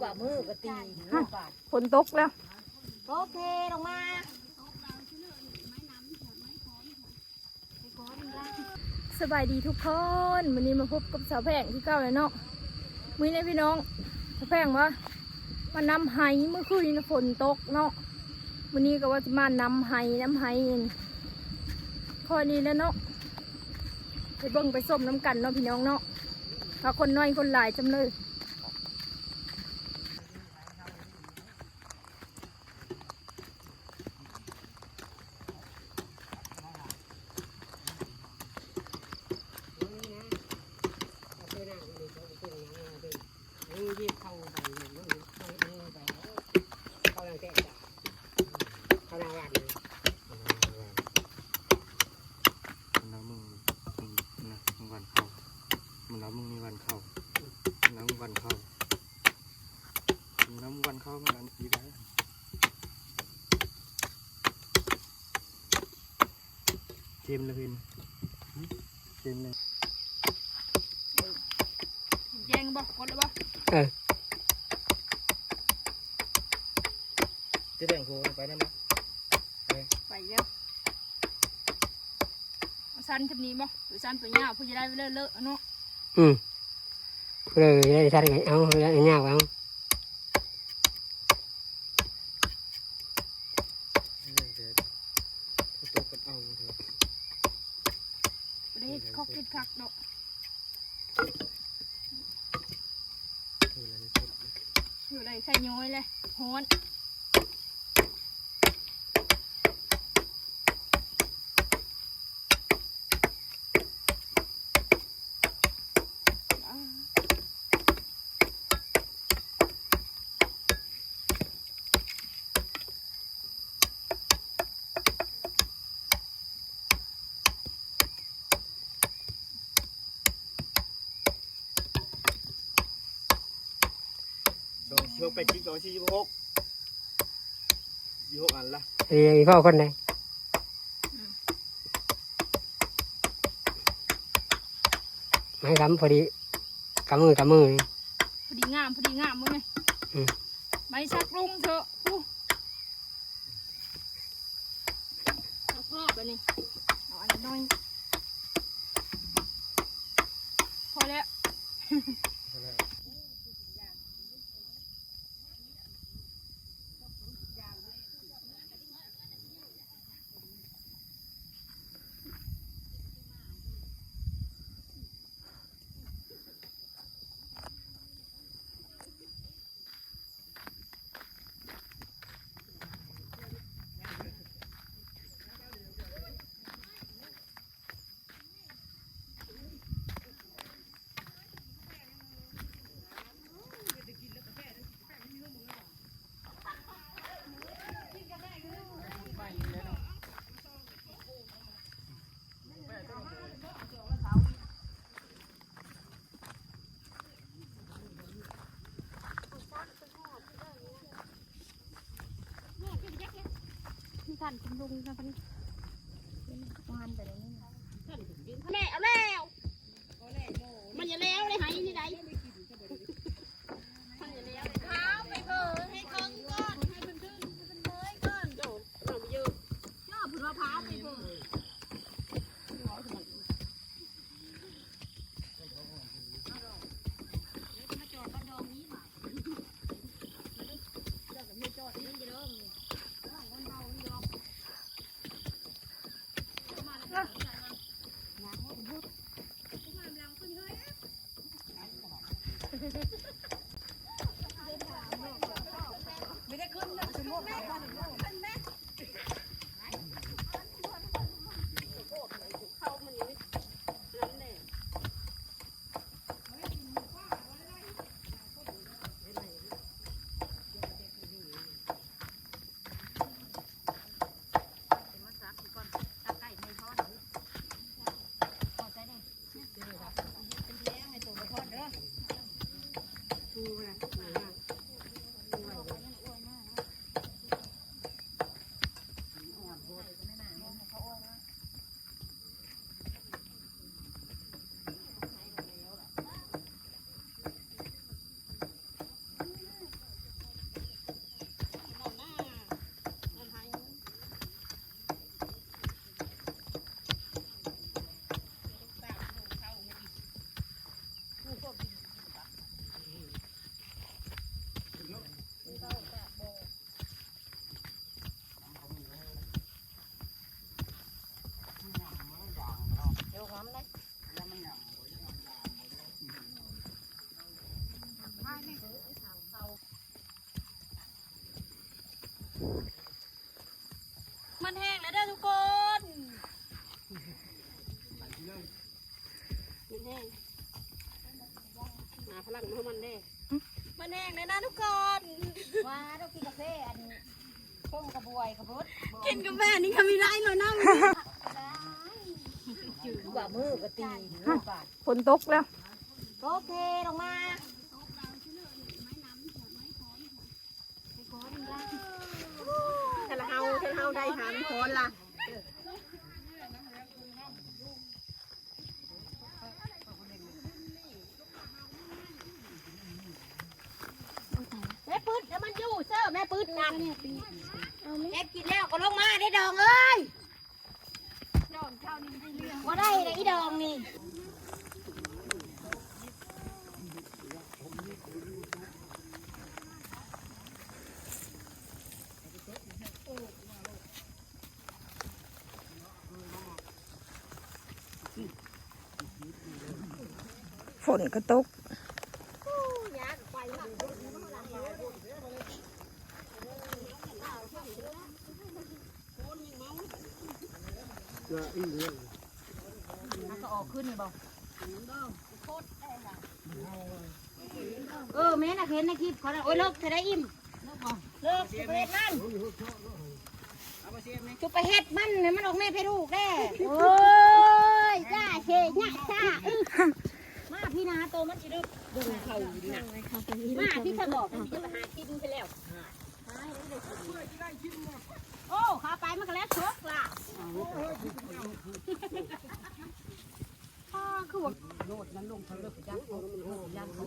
ກວ່າມື້ກໍຕີ ຮະ ຝົນຕົກແລ້ວ ໂອເຄ ລົງມາ. ສະບາຍດີທຸກຄົນ ມື້ນີ້ມາພົບກັບສາວແພງຄືເກົ່າແລ້ວເນາະ. ມື້ນີ້ພີ່ນ້ອງ ສາວແພງວ່າມານຳໄຮ່ ມື້ຄືນນີ້ຝົນຕົກເນາະ. ມື້ນີ້ກໍວ່າຊິມານຳໄຮ່ ນຳໄຮ່ ຂ້ອຍນີ້ແຫຼະເນາະ. ໄປເບິ່ງໄປຊົມນຳກັນເນາະພີ່ນ້ອງເນາະ ວ່າຄົນໜ້ອຍຄົນຫຼາຍສ່ຳໃດ. ເຕັມເລີຍ ເຕັມເລີຍ. ແຈ້ງບໍ່ ກົດແລ້ວບໍ່? ເອີ ຈະແດງໂຄໄປນຳບໍ່? ໄປ ໄປແລ້ວ. ເອົາສັ້ນຈຳນີ້ບໍ່ ຫຼືສັ້ນຕົວຍາວ ຜູ້ຈະໄດ້ເລີະໆເນາະ. ອືມ ຜູ້ໃດໄດ້ສັ້ນກໍເອົາ ຜູ້ໃດຍາວກໍເອົາ. ບໍ່ໄດ້ເຮັດຄອກເຮັດຄັກດອກ. ຢູ່ໄດ້ແຄ່ຍ້ອຍແຫຼະ ຮ້ອນ. ສອງ ສີ່ ຫົກ ແປດ ສິບ ສອງ ສີ່ ສິບ ຫົກ ສິບຫົກອັນລະ. ເອີ ອີພໍ່ຄົນໃດ ອືມ ໃຫ້ກຳພໍດີ ກຳມື ກຳມື ພໍດີງາມ ພໍດີງາມ ເບິ່ງແມ່. ອືມ ໃບສັກລົງເຖາະ. ພໍບາດນີ້ ເອົາອັນນ້ອຍ ພໍແລ້ວ. ມີການຊຸມນຸມນະບັດນີ້ ວານໄປແລ້ວນີ້ ແມ່ເອົາແລ້ວ ມັນຢ່າແລ້ວໄດ້ໄຫນີ້ໄດ໋ ມັນຢ່າແລ້ວໄດ້ ພາວໄປເຜີໃຫ້ເຄິ່ງກ່ອນ ໃຫ້ເພິ່ນຕື່ນ ໃຫ້ເພິ່ນເມີຍກ່ອນ ເຈົ້າເອົາໄປເຢີ ເຈົ້າເພິ່ນວ່າພາວໄປເຜີ. ເປັນແພງໃຫ້ໂຕກະພອນເດີ. มันแดง มันแดงเลยนะทุกคน ว่าต้องกินกาแฟ อันนี้ ต้มกระบวยกระบด กินกาแฟนี่ก็มีได้เลยนะ ว่ามือก็ตี ฝนตกแล้ว โอเค ลงมา ถ้าเฮา ถ้าเฮาได้หามค้อนล่ะ แม่ปื๊ด แล้วมันอยู่เซอร์ แม่ปื๊ดนั่น เก็บกินแล้วก็ลงมาได้ดองเอ้ย บ่ได้เลยอีดองนี่ ฝนก็ตก มันก็ออกขึ้นนี่บ่ เออ แม่น่ะเห็นในคลิปเขาน่ะ โอ้ย เลิกเธอได้อิ่ม เลิกบ่ เลิก สิไปเฮ็ดมัน จุไปเฮ็ดมัน ให้มันออกแม่ไปลูกแด้ โอ้ย จ้าเชยะจ้า อื้อ มาพี่นาโตมันสิดึก ดึงเขาอยู่นี่นะ มาพี่สะบอก มันจะไปหากินไปแล้ว โอ้ ขาไปมันก็แล้วชกล่ะ อ้า คือว่าโลดนั้นลงเขาเลิกไปจ้างเขา โลดไปย่างเขา